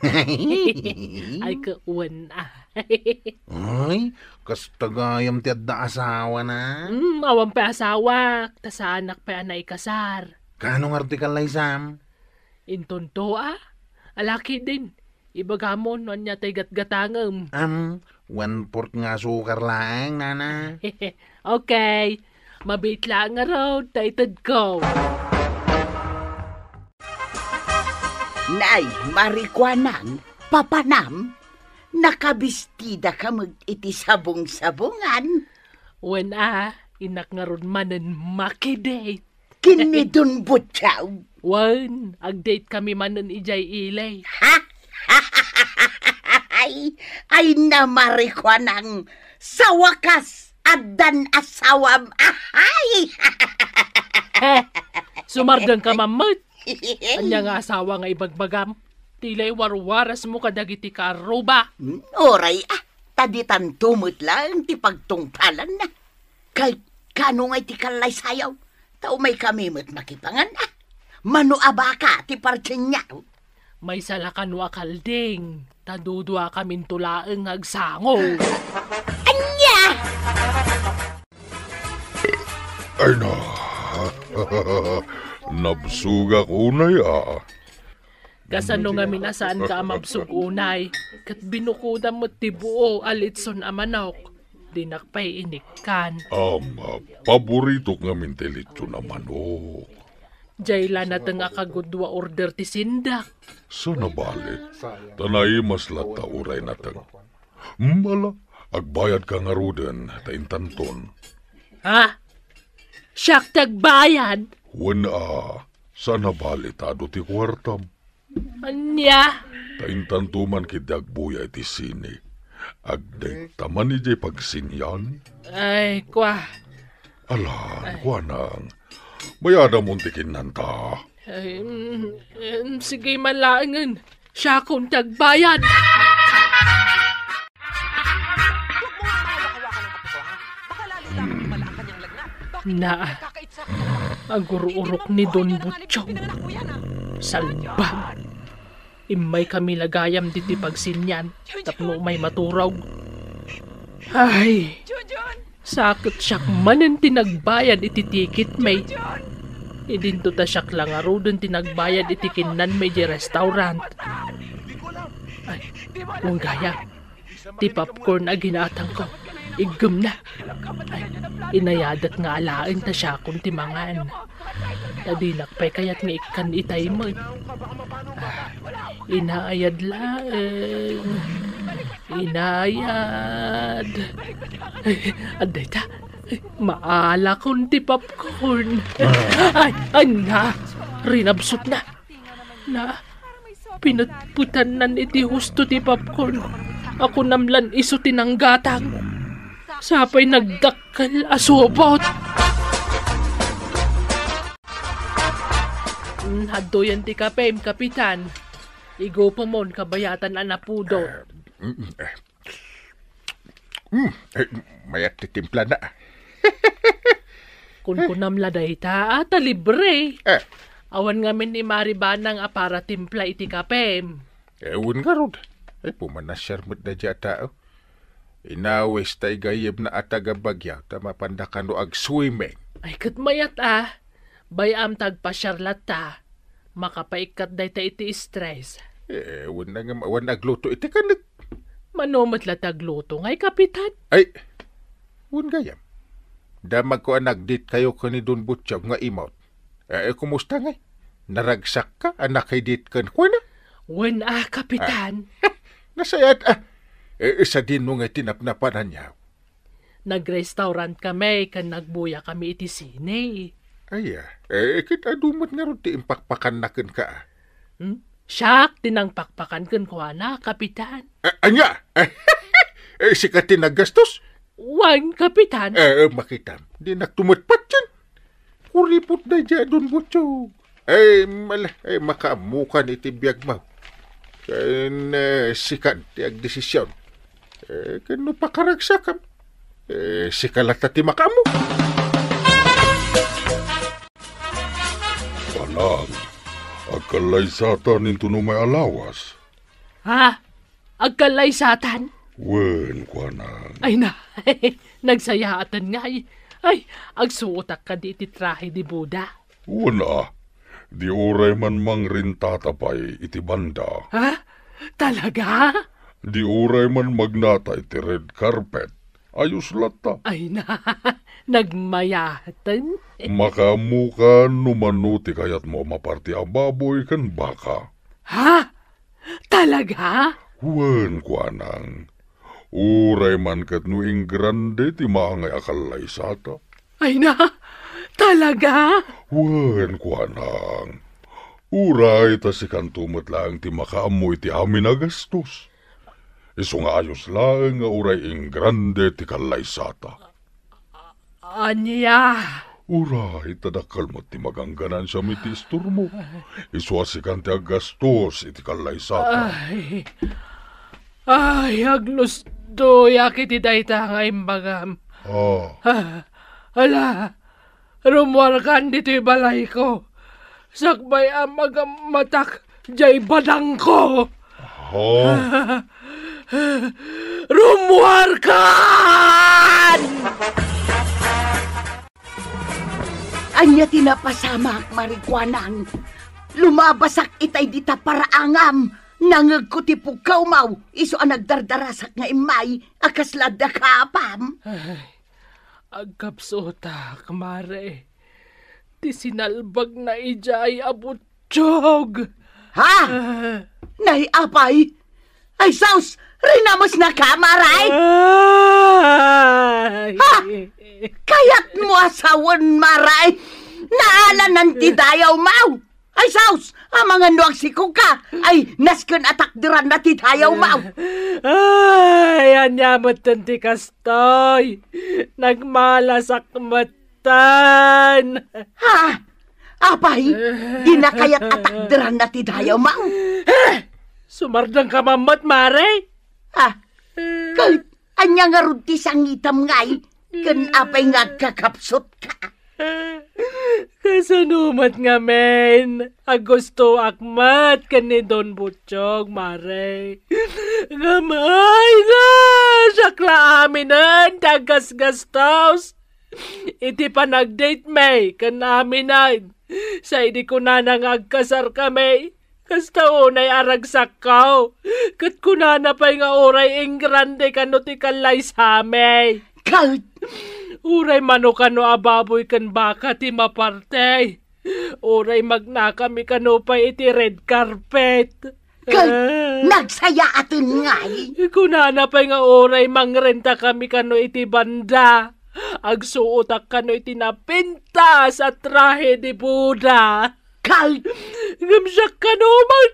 Ay, ket wen, a. Ay, kasta gayam ti adda asawana? Hmm, awan pay asawak, ta saanak pay a naikasar. Kaano ngarud ti kallaysam? Intonto, a? Alakiden. Ibagamon no ania tay gatgatangem. Am, one-fourth nga asukar laeng, nana. Okay. Mabiit laeng ngarud ta itedko. Nay, Mari Kuanang, papanam, nakabistida ka met iti sabong-sabongan. Wen a, innak ngarud manen makidate. Ken ni Don Butchog. Wen, agdate kami manen idiay ili. Ha? Ay, ay, na, Mari Kuanang, sa wakas, addan asawam. Ahay! Eh, sumardeng ka man met. Ania nga asawa nga ibagbagam? Ti la iwarwarasmo kadagiti kaarruba. Uray, a, ta ditanto met laeng ti pagtungpalanna. Kay, kano ngay ti kallaysayaw? Ta umaykami met makipangan, a. Mano a baka ti parsienyo? Maysa la kano a kalding, ta duduakaminto laeng nga agsango. Ania? Ay na, nabsogak unay, a. Kasano ngamin a saanka a mabsog unay? Ket binukodam met ti buo a litson a manok. Dinak pay inikkan. Am, paboritok ngamin ti litson a manok. Diay la nateng a kagudua order ti sindak. Sana bali, ta naimas latta uray nateng. Mala, agbayadka ngaruden, ta intanton. Ha? Siak ti agbayad? Wen a, sana bali ta adu ti kuartam. Ania? Ta intanto man ketdi agbuya iti sine. Agdayta man idiay pagsinian. Ay, kua. Alan, kuanang, Bayadam ti kinnanta. Em, em, sige man laengen. Siakon ti agbayad. Na, agur-urok ni Don Butchong. Salbag. Immay kami la gayam ditoy pagsinian tapno umay maturog. Ay, saket siak manen ti nagbayad iti ticket mi. Idinto ta siak la ngaruden ti nagbayad iti kinnan mi di restaurant. Ay, wen gayam. Ti popcorn a ginatangko, iggemna. Ay, inayadak nga alaen ta siakon ti mangan. Ta dinak pay kayat nga ikkan itay met. Ah, inayad laeng. Inayad. Ay, adda ita. Maalakon ti popcorn. Ay, ay na. Rinabsot na. Na, pinetpetannan iti husto ti popcorn. Akunam lan isu ti nanggatang. Sapay nagdakkel a subot. Mm, hadtoyen ti kapem, Kapitan. Igupemon kabayatan a napudot. Mm, eh, Mm, eh, mayat ti timplana. Kunkunam la dayta, a, ta libre. Eh. Awan ngamin ni Mari Banang a para timpla iti kapem. Eh, wen ngarud. Ay, pumanasiar met daydiay a tao. Inawis ta igayyemna a taga Baguio, ta mapanda kano ag-swimming. Ay, ket mayat a. Bay-am ta agpasiar latta. Makapaikkat dayta iti stress. Eh, wen na nga, wen agluto iti kanek. Mano met la ti agluto ngay, Kapitan? Ay, wen gayam. Damagko a nag-date kayo ken ni Don Butchog nga imot. Eh, eh, kumusta ngay? Naragsakka a naki-date kenkuana? Wen a, Kapitan. Ah, nasayaat a. Eh, sadino ngay ti napnapananyo? Nag-restaurant kami ken nagbuya kami iti sine. Ay, ah. Eh, ket adu met ngarud ti impakpakanna kenka, ah. Hmm? Siak ti nangpakpakan kenkuana, Kapitan. Ah, ania? Eh, sika ti naggastos? Wen, Kapitan. Eh, eh, makitam. Dinak tumetpatyen. Kuripot daydiay a Don Butchog. Ay, mala, ay, makaammokan iti biagmo. Ken, eh, sikan ti agdesision. Eh, ken no pakaragsakam, eh, sika latta ti makaammo. Panang, agkallaysatan intono may a lawas. Ha? Agkallaysatan? Wen, kuanang. Ay na, nagsayaaten ngay. Ay, agsuotak kadi iti trahe de boda. Wen a, di uray man mangrentata pay iti banda. Ha? Talaga? Di uray man magnata iti red carpet. Ayos latta. Ay na, nagmayaten. Makaammokan no mano ti kayatmo a maparti a baboy ken baka. Ha? Talaga? Wen, kuanang. Uray man ket no ingrande ti maangay a kallaysata. Ay na, talaga? Wen, kuanang. Uray ta sikanto met laeng ti makaammo iti amin a gastos. Isu nga ayos laeng nga uray ingrande ti kallaysata. Ania? Uray, ta dakkel met ti magangganansiam iti istormo. Isu a sikan ti aggastos iti kallaysata. Ay, ay, aglusdoyak iti dayta nga imbagam. Ah. Ah, ala, rumuarkan ditoy balayko. Sakbay a magammatak jay badangko. Oh. Rumuarkan! Ania ti napasamak, Mari Kuanang? Lumabasak itay dita paraangam. Nangegko ti pukkawmaw, isu a nagdardarasak nga immay a kasla adda kaapam. Ay, agkapsutak, Mare. Ti sinalbagna idiay a butchog. Ha? Ah. Nay, apay? Ay, sus! Rinamesnaka, Maray? Ay. Ha? Kayatmo a sawen, Maray? Naalanan ti dayawmaw? Ay, sus! Amangan no agsikoka? Ay, nasken a takderanna ti dayawmaw. Ay, ania metten ti kastoy? Nagmalasak met kasta. Ha? Apay, dina kayat a takderanna ti dayawmo? Sumardengka man met, Mare? Ah, ket ania ngarud ti sangitam ngay? Ken apay nga agkakapsutka? Kasano met ngamin? Agustoak met ken ni Don Butchog, Mare. Ngem ay na, siak la aminen ti aggasgastos iti panagdate mi ken aminen. Sa idi kunana nga agkasarkami, kasta unay a ragsakko. Ket kunana pay nga uray ingrande kano ti kallaysami. Ket uray mano kano a baboy ken baka ti maparti. Uray magnakami kano pay iti red carpet. Ket nagsayaaten ngay. Kunana pay nga uray mangrentakami kano iti banda. Agsuotak kano iti napintas a trahe de boda. Ket ngem siak kano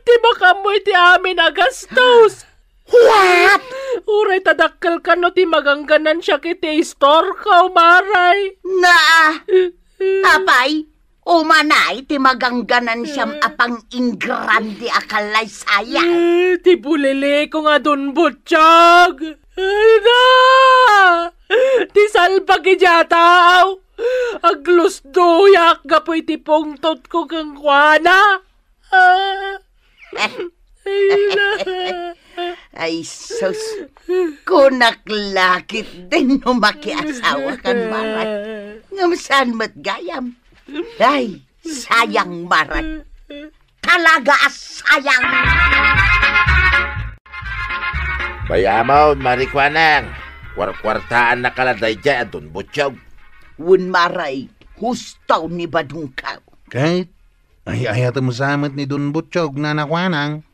ti makaammo iti amin a gastos. What? Uray ta dakkel kano ti magangganan siak iti istorko, Mare. Na, apay, umanay ti magangganan siam a pang-ingrande a kallaysayam. Eh, ti bulileko nga Don Butchog. Ay na! Ti salbag idiay a tao! Aglusdoyak gapu iti pungtotko kenkuana. Ah. Ay na! Ay, sus. Kunak la ketdin no makiasawakan, Mare. Ngem saan met gayam? Ay, sayang, Mare. Talaga a sayang! Bay-amon, Mare Kuanang. Kuarkuartaannaka la daydiay a Don Butchog. Wen, Mare, husto ni badongko. Ket ay-ayatem sa met ni Don Butchog, Nana Kuanang.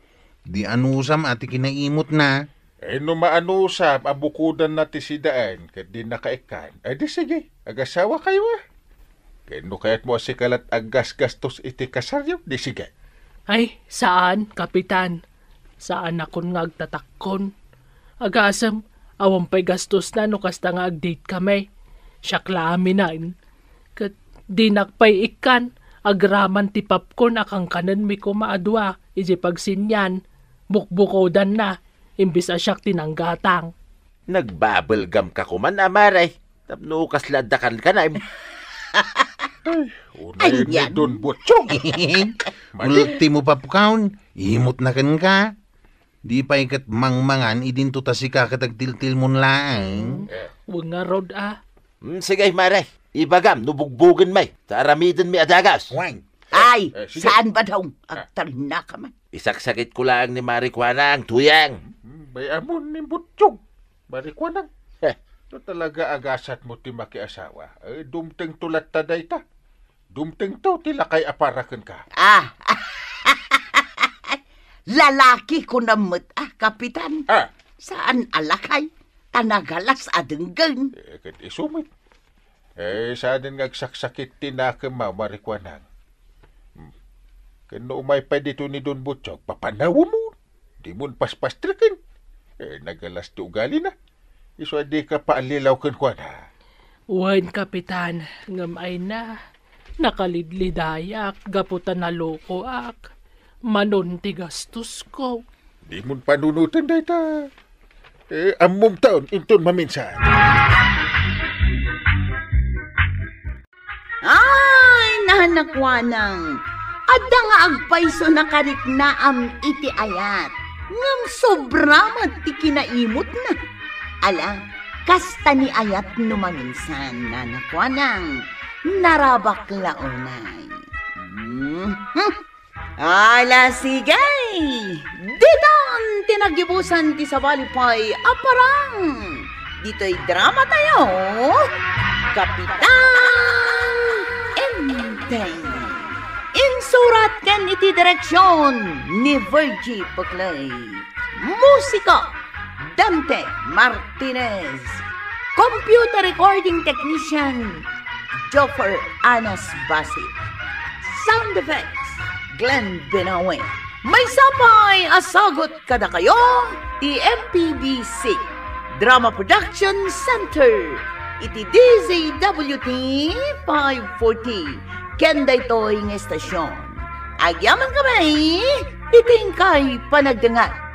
Di anusam a ti kinaimutna. Eh, no maanusam a bukodanna ti sidaen ket dinaka ikkan, ay di sige, agasawakayo a. Ken no kayatmo a sika lat aggasgastos iti kasaryo, di sige. Ay, saan, Kapitan. Saanakon nga agtatakkon. Agasem, awan pay gastosna no kasta nga agdate kami. Siak la aminen. Ket dinak pay ikkan, agraman ti popcorn a kankanenmi koma a dua idiay pagsinian, bukbukodanna, imbes a siak ti nanggatang. Nagbabelgamka koman, a Mare, tapno kasla adda kankanem. Ay, unay ni Don Butchog. Madi. Ultimo popcorn, imutna kenka. Di pay ket mangmangan idinto ta sika ket agtiltilmon laeng. Eh. Wen ngarud a. Mm, sige, Mare. Ibagam no bugbugenmi, ta aramidenmi a dagas. Wen. Ay, eh, sige. Saan, Badong? Ah. Agtalnaka man. Isaksakitko laeng ni Mare Kuanang, Tuyang. Mm, bay-amon ni Butchog, Mare Kuanang. Eh. No talaga agasatmo ti makiasawa, eh, dumtengto latta dayta. Dumtengto ti lakay a para kenka. Ah. Lalaki kunam met, ah, Kapitan. Ah. Saan a lakay? Ta nagalas a denggen. Eh, ket isu met. Eh, saanen nga agsaksakit ti nakem, Mare Kuanang. Hmm. Ken no umay pay ditoy ni Don Butchog, papanawemon. Dimon paspastreken. Eh, nagalas ti ugalina. Isu a dika paallilaw kenkuana. Wen, Kapitan, ngem ay na, nakalidlidayak gapu ta nalokoak. Manon ti gastosko. Dimon panunoten dayta. Eh, ammom taon, inton maminsan. Ay, Nana Kuanang, adda nga agpayso nakariknaam iti ayat, ngem sobra met ti kinaimutna. Ala, kasta ni ayat no maminsan, Nana Kuanang, narabak la unay. Mhm. Ala, sige! Ditan ti nagibusan ti sabali pay a parang. Ditoy drama tayo, Kapitan Enteng. Insurat ken iti direksyon ni Virgie Puclay. Musika, Dante Martinez. Computer recording technician, Joffer Anas Basit. Sound effects, Glenn Binawe. Maysa pay a sagut kadakayo ti M P B C Drama Production Center. iti D Z W T five forty ken daytoy nga estasion. Agyamankami iti inkay panagdengngeg.